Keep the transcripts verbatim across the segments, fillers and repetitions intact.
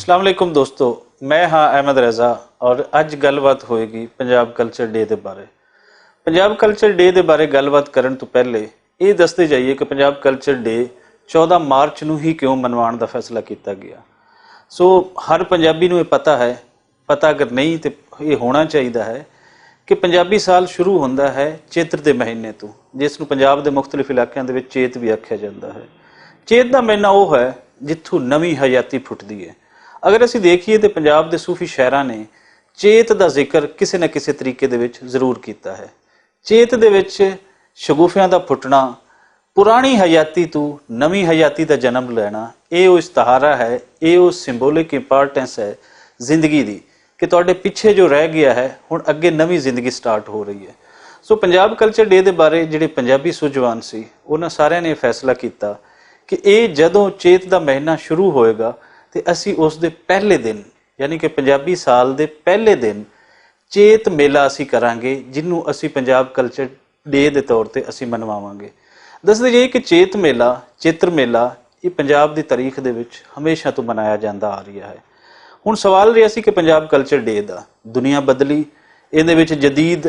السلام علیکم دوستو، میں ہاں احمد رضا، اور اج گل بات ہوئے گی پنجاب کلچر ڈے دے بارے۔ پنجاب کلچر ڈے دے بارے گل بات کرن تو پہلے یہ دستے جائیے کہ پنجاب کلچر ڈے چودہ مارچ نوں ہی کیوں منوان دا فیصلہ کیتا گیا۔ سو ہر پنجابی نوں یہ پتا ہے، پتا اگر نہیں تے یہ ہونا چاہیدا ہے کہ پنجابی سال شروع ہوندا ہے چیتر دے مہینے تو، جس نوں پنجاب دے مختلف علاقیاں دے وچ چیت بھی آکھیا جاندا ہے۔ چیت دا مہینہ وہ ہے جتھوں نویں حیاتی پھٹدی ہے۔ اگر اسی دیکھیے تے پنجاب دے صوفی شاعراں نے چیت دا ذکر کسے نہ کسے طریقے دے وچ ضرور کیتا ہے۔ چیت دے وچ شگوفیاں دا پھٹنا، پرانی حیاتی تو نویں حیاتی دا جنم لینا، اے او استہارا ہے، اے او سمبولک امپارٹنس ہے زندگی دی، کہ تہاڈے پچھے جو رہ گیا ہے، ہن اگے نویں زندگی سٹارٹ ہو رہی ہے۔ سو پنجاب کلچر ڈے دے بارے جڑے پنجابی سوجوان سی، انہاں سارے نے فیصلہ کیتا کہ اے جدوں چیت دا مہینہ شروع ہوئے گا، تے اسی اس دے پہلے دن، یعنی کہ پنجابی سال دے پہلے دن چیت میلہ اسی کراں گے، جنوں اسی پنجاب کلچر ڈے دے طور تے اسی منواواں گے۔ دسدے جائیے کہ چیت میلہ، چتر میلہ، یہ پنجاب دی تاریخ دے وچ ہمیشہ تو منایا جاندا آ رہیا ہے۔ ہن سوال رہیا سی کہ پنجاب کلچر ڈے دا، دنیا بدلی، ایندے وچ جدید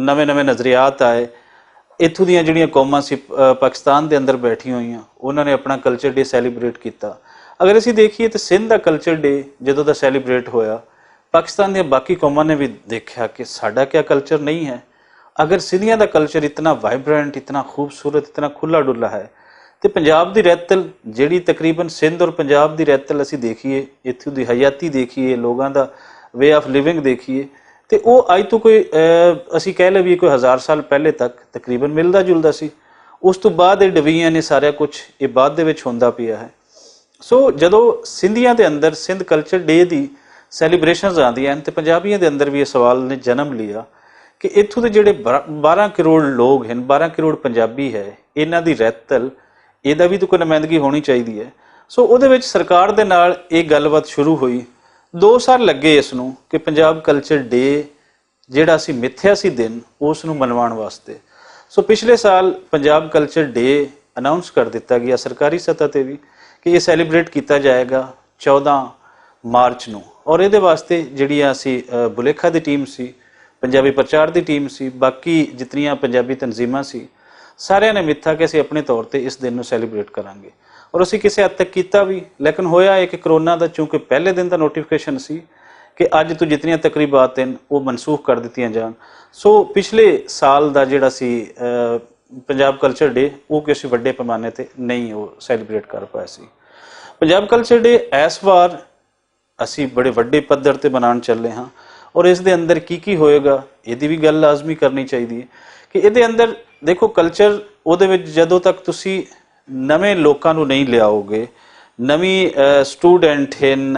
نویں نویں نظریات آئے۔ اتھوں دیاں جڑیاں قوماں سی پاکستان دے اندر بیٹھی ہوئیاں، انہاں نے اپنا کلچر ڈے سیلیبریٹ کیتا۔ اگر اسی دیکھیے تو سندھ دا کلچر ڈے جدوں دا سیلیبریٹ ہویا، پاکستان دیاں باقی قوماں نے بھی دیکھیا کہ ساڈا کیا کلچر نہیں ہے۔ اگر سندھیاں دا کلچر اتنا وائبرنٹ، اتنا خوبصورت، اتنا کھلا ڈلا ہے، تے پنجاب دی رہتل، جیڑی تقریباً سندھ اور پنجاب دی رہتل اسی دیکھیے، اتھوں دی حیاتی دیکھیے، لوگاں دا وے آف لیونگ دیکھیے، تے او اج تو کوئی اسی کہہ لویے کوئی ہزار سال پہلے تک تقریباً ملدا جلدا سی۔ اس تو بعد یہ ڈویاں نے سارا کچھ یہ بعد دے وچ ہوندا پیا ہے۔ سو جدوں سندھیاں دے اندر سندھ کلچر ڈے دی سیلیبریشنز آندیاں ہن تے پنجابیاں دے اندر وی ایہہ سوال نے جنم لیا کہ اتھوں دے جیہڑے بارہ کروڑ لوگ ہن، بارہ کروڑ پنجابی ہے، انہاں دی رہتل ایہدا وی توں کوئی نمائندگی ہونی چاہیدی ہے۔ سو اوہدے وچ سرکار دے نال ایہہ گل بات شروع ہوئی۔ دو سال لگے اس نوں کہ پنجاب کلچر ڈے جیہڑا سی متھیا سی دن، اس نوں منوان واسطے۔ سو پچھلے سال پنجاب کلچر ڈے اناؤنس کر دتا گیا سرکاری سطح تے وی کہ ایہہ سیلیبریٹ کیتا جائے گا چودہ مارچ نوں۔ اور ایہدے واسطے جیہڑیاں سی بلیکھا دی ٹیم سی، پنجابی پرچار دی ٹیم سی، باقی جتنیاں پنجابی تنظیماں سی، ساریاں نے متھا کہ اسی اپنے طور تے اس دن نوں سیلیبریٹ کراں گے۔ اور اسی کسے حد تک کیتا وی، لیکن ہویا ایہہ کہ کرونا دا چونکہ پہلے دن دا نوٹیفکیشن سی کہ اج توں جتنیاں تقریبات ہن او منسوخ کر دتیاں جان۔ سو پچھلے سال دا جیہڑا سی پنجاب کلچر ڈے او کسی وڈے پیمانے تے نہیں او سیلیبریٹ کر پایا سی۔ پنجاب کلچر ڈے ایس وار اسی بڑے وڈے پدر تے بنان چلے ہاں۔ اور اس دے اندر کی کی ہوئے گا، ایہدی وی گل لازمی کرنی چاہیدی ہے کہ ایہدے اندر دیکھو کلچر اوہدے وچ جدوں تک تسی نویں لوکاں نوں نہیں لیاؤ گے، نویں سٹوڈنٹ ہن،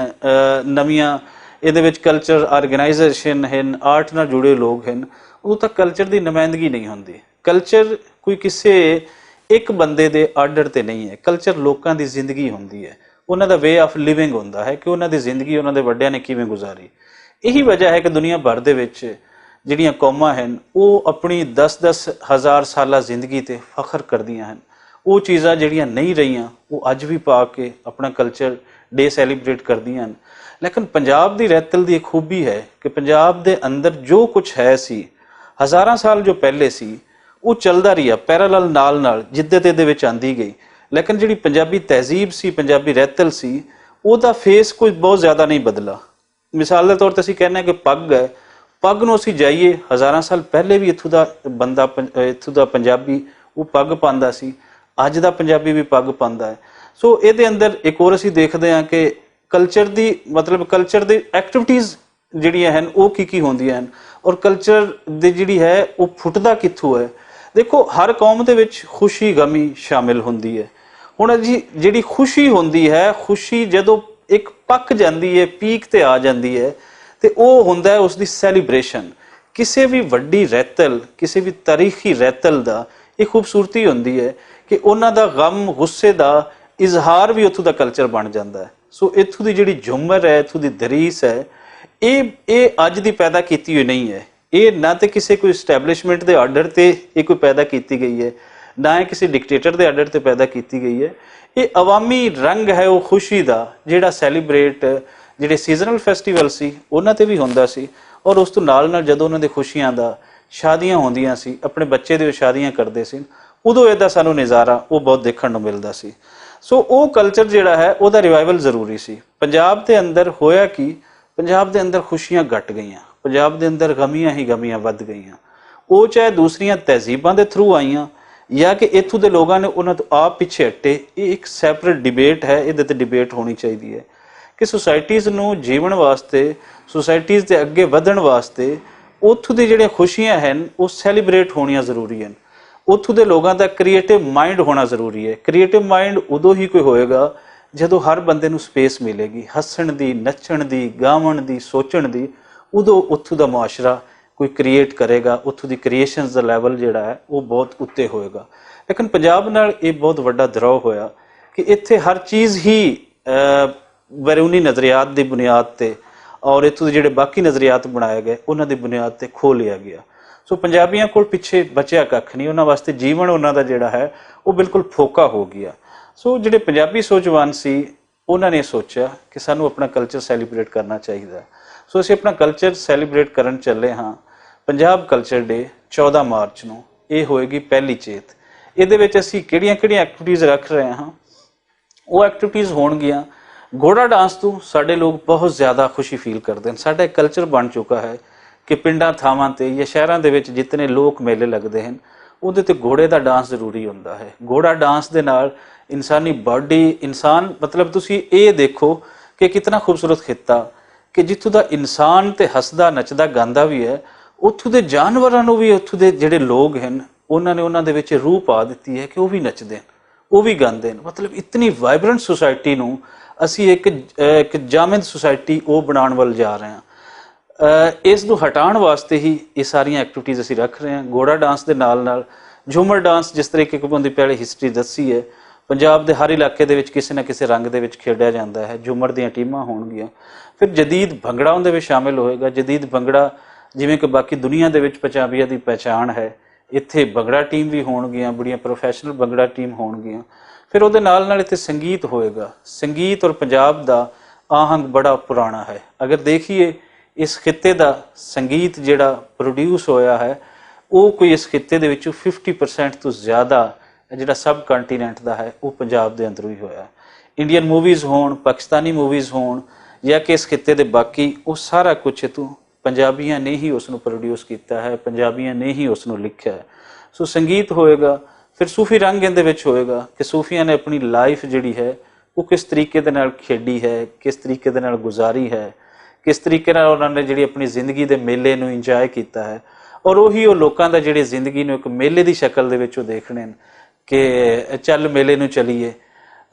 نویاں ایہدے وچ کلچر آرگنائزیشن ہن، آرٹ نال جڑے لوگ ہن، ادوں تک کلچر دی نمائندگی نہیں ہوندی۔ کلچر کوئی کسے اک بندے دے آرڈر تے نہیں ہے، کلچر لوکاں دی زندگی ہوندی ہے، انہاں دا وے آف لیونگ ہوندا ہے کہ انہاں دی زندگی انہاں دے وڈیاں نے کیویں گزاری۔ ایہی وجہ ہے کہ دنیا بھر دے وچ جیہڑیاں قوماں ہن او اپنی دس دس ہزار سالہ زندگی تے فخر کردیاں ہن۔ او چیزاں جیہڑیاں نہیں رہیاں او اج وی پا کے اپنا کلچر ڈے سیلیبریٹ کردیاں ہن۔ لیکن پنجاب دی رہتل دی ایک خوبی ہے کہ پنجاب دے اندر جو کچھ ہے سی، ہزاراں سال جو پہلے سی، او چلدا رہیا پیرالل نال نال جدت ایہدے وچ آندی گئی۔ لیکن جیہڑی پنجابی تہذیب سی، پنجابی رہتل سی، او دا فیس کوئی بہت زیادہ نہیں بدلا۔ مثال دے طور تے اسی کہنے کہ پگ ہے، پگ نوں اسی جائیے، ہزاراں سال پہلے وی اتھوں دا بندہ اتھوں دا پنجابی او پگ پاندا سی، اج دا پنجابی وی پگ پاندا ہے۔ سو ایہدے اندر ایک اور اسی دیکھدے ہاں کہ کلچر دی مطلب کلچر دی ایکٹیویٹیز جیہڑیاں ہن او کی کی ہوندیاں ہن، اور کلچر دی جیہڑی ہے او پھٹدا کتھوں ہے؟ دیکھو ہر قوم دے وچ خوشی غمی شامل ہوندی ہے۔ ہن جیہڑی خوشی ہوندی ہے، خوشی جدوں اک پک جاندی ہے، پیک تے آ جاندی ہے، تے او ہوندا ہے اس دی سیلیبریشن۔ کسے وی وڈی رہتل، کسے وی تاریخی رہتل دا ایک خوبصورتی ہوندی ہے کہ انہاں دا غم غصے دا اظہار وی اتھوں دا کلچر بن جاندا ہے۔ سو اتھوں دی جیہڑی جھمر ہے، اتھوں دی دریس ہے، ایہہ اج دی پیدا کیتی ہوئی نہیں ہے۔ ایہہ نہ تے کسے کوئی اسٹیبلشمنٹ دے آرڈر تے ایہہ کوئی پیدا کیتی گئی ہے، نہ ہی کسی ڈکٹیٹر دے آرڈر تے پیدا کیتی گئی ہے۔ یہ عوامی رنگ ہے وہ خوشی دا، جیڑا سیلیبریٹ جیڑے سیزنل فیسٹیول سی، انہاں تے بھی ہوندا سی۔ اور اس تو نال نال جدوں انہاں دے خوشیاں دا شادیاں ہوندیاں سی، اپنے بچے دے شادیاں کردے سی، ادوں ایدا سانوں نظارہ وہ بہت دیکھن نوں ملدا سی۔ سو او کلچر جیڑا ہے، اوہدا ریوائیول ضروری سی۔ پنجاب دے اندر ہویا کہ پنجاب دے اندر خوشیاں گھٹ گئیاں، پنجاب دے اندر غمیاں ہی غمیاں ودھ گئیاں۔ او چاہے دوسریاں تہذیباں دے تھرو آئیاں، یا کہ اتھوں دے لوگاں نے انہاں توں آپ پچھے ہٹے، ایہہ اک سیپریٹ ڈیبیٹ ہے۔ ایہدے تے ڈیبیٹ ہونی چاہیدی ہے کہ سوسائٹیز نوں جیون واسطے، سوسائٹیز دے اگے ودھن واسطے اتھوں دے جیہڑے خوشیاں ہن، او سیلیبریٹ ہونیاں ضروری ہن۔ اتھوں دے لوگاں دا کریئیٹو مائنڈ ہونا ضروری ہے۔ کریئیٹو مائنڈ ادوں ہی کوئی ہوئے گا جدوں ہر بندے نوں سپیس ملے گی ہسن دی، نچن دی، گاون دی، سوچن دی۔ ادوں اتھوں دا معاشرہ کوئی کریئیٹ کرے گا، اتھوں دی کریئیشنز دا لیول جیہڑا ہے وہ بہت اتے ہوئے گا۔ لیکن پنجاب نال ایہہ بہت وڈا دراؤ ہویا کہ اتھے ہر چیز ہی بیرونی نظریات دی بنیاد تے اور اتھوں دے جیہڑے باقی نظریات بنائے گئے انہاں دی بنیاد تے کھو لیا گیا۔ سو پنجابیاں کول پچھے بچیا ککھ نہیں، انہاں واسطے جیون انہاں دا جیہڑا ہے وہ بالکل پھوکا ہو گیا۔ سو جیہڑے پنجابی سوچوان سی، انہاں نے سوچیا کہ سانوں اپنا کلچر سیلیبریٹ کرنا چاہیدا۔ سو اسی اپنا کلچر سیلیبریٹ کرن چلے ہاں۔ پنجاب کلچر ڈے چودہ مارچ نوں، ایہہ ہوئے گی پہلی چیت۔ ایہدے وچ اسی کیہڑیاں کیہڑیاں ایکٹیویٹیز رکھ رہے ہاں؟ او ایکٹیویٹیز ہون گیاں۔ گھوڑا ڈانس توں ساڈے لوگ بہت زیادہ خوشی فیل کردے ہن۔ ساڈا اک کلچر بن چکا ہے کہ پنڈاں تھاواں تے یا شہراں دے وچ جتنے لوک میلے لگدے ہن، اوہدے تے گھوڑے دا ڈانس ضروری ہوندا ہے۔ گھوڑا ڈانس دے نال انسانی باڈی، انسان، مطلب، تسی ایہہ دیکھو کہ کتنا خوبصورت خطہ کہ جتھوں دا انسان تے ہسدا نچدا گاندا وی ہے، اتھوں دے جانوراں نوں وی اتھوں دے جیہڑے لوگ ہن، انہاں نے انہاں دے وچ روح پا دتی ہے کہ او وی نچدے ہن، او وی گاندے ہن۔ مطلب، اتنی وائبرنٹ سوسائٹی نوں اسی اک جامد سوسائٹی او بنان ول جا رہے ہاں۔ اس نوں ہٹان واسطے ہی ایہہ ساریاں ایکٹیویٹیز اسی رکھ رہے ہاں۔ گھوڑا ڈانس دے نال نال جھومر ڈانس، جس طریقے کو بندی پہلے ہسٹری دسی ہے، پنجاب دے ہر علاقے دے وچ کسے نہ کسے رنگ دے وچ کھیڈیا جاندا ہے۔ جھومر دیاں ٹیماں ہون گیاں۔ پھر جدید بھنگڑا اوہدے وچ شامل ہوئے گا۔ جدید بھنگڑا، جیویں کہ باقی دنیا دے وچ پنجابیاں دی پہچان ہے، اتھے بھنگڑا ٹیم وی ہون گیاں، بڑیاں پروفیشنل بھنگڑا ٹیم ہون گیاں۔ پھر اوہدے نال نال اتھے سنگیت ہوئے گا۔ سنگیت اور پنجاب دا آہنگ بڑا پرانا ہے۔ اگر دیکھیے، اس خطے دا سنگیت جیہڑا پروڈیوس ہویا ہے، او کوئی اس خطے دے وچوں ففٹی پرسنٹ توں زیادہ جیہڑا سب کانٹیننٹ دا ہے، او پنجاب دے اندروں ہی ہویا ہے۔ انڈین موویز ہون، پاکستانی موویز ہون، یا کہ اس خطے دے باقی، او سارا کچھ اتھوں پنجابیاں نے ہی اس نوں پروڈیوس کیتا ہے، پنجابیاں نے ہی اس نوں لکھیا ہے۔ سو سنگیت ہوئے گا، پھر صوفی رنگ ایندے وچ ہوئے گا کہ صوفیاں نے اپنی لائف جیہڑی ہے، او کس طریقے دے نال کھیڈی ہے، کس طریقے دے نال گزاری ہے، کس طریقے نال انہاں نے جیہڑی اپنی زندگی دے میلے نوں انجوائے کیتا ہے۔ اور اوہی او لوکاں دا جیہڑے زندگی نوں اک میلے دی شکل دے وچ او دیکھنے ہن کہ چل میلے نوں چلیے۔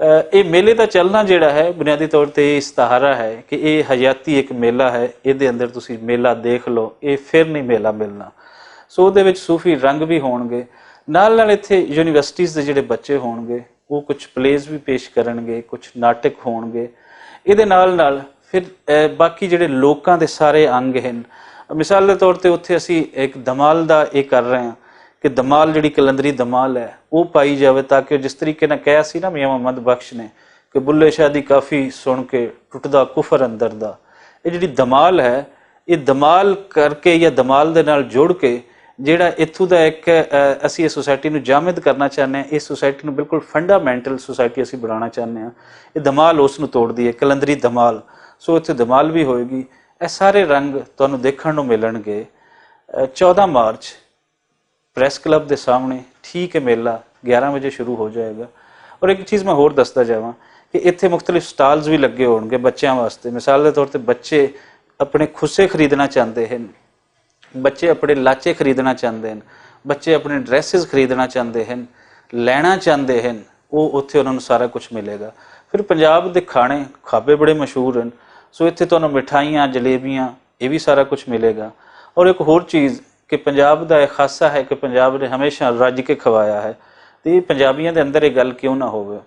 ایہہ میلے دا چلنا جیہڑا ہے، بنیادی طور تے ایہہ استہارا ہے کہ ایہہ حیاتی اک میلہ ہے۔ ایہدے اندر تسی میلہ دیکھ لو، ایہہ فیر نہیں میلہ ملنا۔ سو اوہدے وچ صوفی رنگ وی ہون گے، نال نال اتھے یونیورسٹیز دے جیہڑے بچے ہون گے، او کچھ پلیز وی پیش کرن گے، کچھ ناٹک ہون گے۔ ایہدے نال نال پھر باقی جیہڑے لوکاں دے سارے انگ ہن، مثال دے طور تے اتھے اسی اک دمال دا ایہہ کر رہے ہاں کہ دمال جیہڑی کلندری دمال ہے، او پائی جاوے، تاکہ جس طریقے نال کہیا سی نا میاں محمد بخش نے کہ بلے شاہ دی کافی سن کے ٹٹدا کفر اندر دا۔ ایہہ جیہڑی دمال ہے، ایہہ دمال کر کے یا دمال دے نال جڑ کے جیہڑا اتھوں دا اک اسی ایہہ سوسائٹی نوں جامد کرنا چاہنے ہاں، ایہہ سوسائٹی نوں بالکل فنڈامنٹل سوسائٹی اسی بنانا چاہنے ہاں۔ ایہہ دمال اس نوں توڑدی ہے، کلندری دمال۔ سو اتھے دمال وی ہوئے گی۔ ایہہ سارے رنگ تہانوں دیکھن نوں ملن گے۔ چودہ مارچ پریس کلب دے سامنے ٹھیک ہے، میلہ گیارہ وجے شروع ہو جائے گا۔ اور اک چیز میں ہور دسدا جاواں کہ اتھے مختلف سٹالز وی لگے ہون گے بچیاں واسطے۔ مثال دے طور تے بچے اپنے خسے خریدنا چاہندے ہن، بچے اپنے لاچے خریدنا چاہندے ہن، بچے اپنے ڈریسز خریدنا چاہندے ہن، لینا چاہندے ہن، او اتھے انہاں نوں سارا کچھ ملے گا۔ پھر پنجاب دے کھانے کھابے بڑے مشہور ہن۔ سو اتھے تہانوں مٹھائیاں، جلیبیاں، ایہہ وی سارا کچھ ملے گا۔ اور اک ہور چیز کہ پنجاب دا ایہہ خاصہ ہے کہ پنجاب نے ہمیشہ رج کے کھوایا ہے، تے ایہہ پنجابیاں دے اندر ایہہ گل کیوں نہ ہووے؟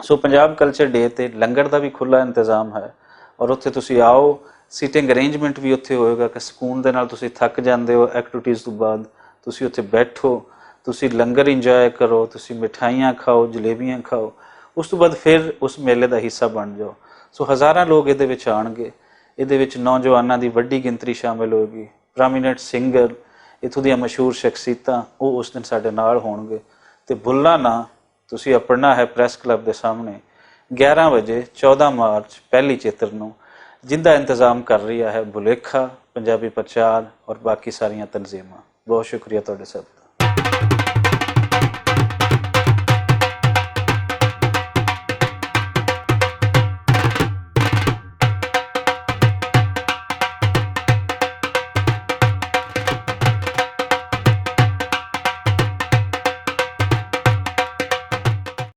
سو پنجاب کلچر ڈے تے لنگر دا وی کھلا انتظام ہے، اور اتھے تسی آؤ، سیٹنگ ارینجمنٹ وی اتھے ہوئے گا کہ سکون دے نال تسی تھک جاندے ہو ایکٹیویٹیز توں بعد، تسی اتھے بیٹھو، تسی لنگر انجوائے کرو، تسی مٹھائیاں کھاؤ، جلیبیاں کھاؤ، اس تو بعد پھر اس میلے دا حصہ بن جاؤ۔ سو ہزاراں لوگ ایہدے وچ آنگے۔ ایہدے وچ نوجواناں دی وڈی گنتری شامل ہوگی۔ پرامیننٹ سنگر، اتھوں دیاں مشہور شخصیتاں، او اس دن ساڈے نال ہونگے۔ تے بھلا نہ، تسی اپنا ہے پریس کلب دے سامنے گیارہ وجے، چودہ مارچ، پہلی چتر نوں، جندا انتظام کر رہی ہے بھلیکھا، پنجابی پرچار اور باقی ساریاں تنظیماں۔ بہت شکریہ تہاڈے سب۔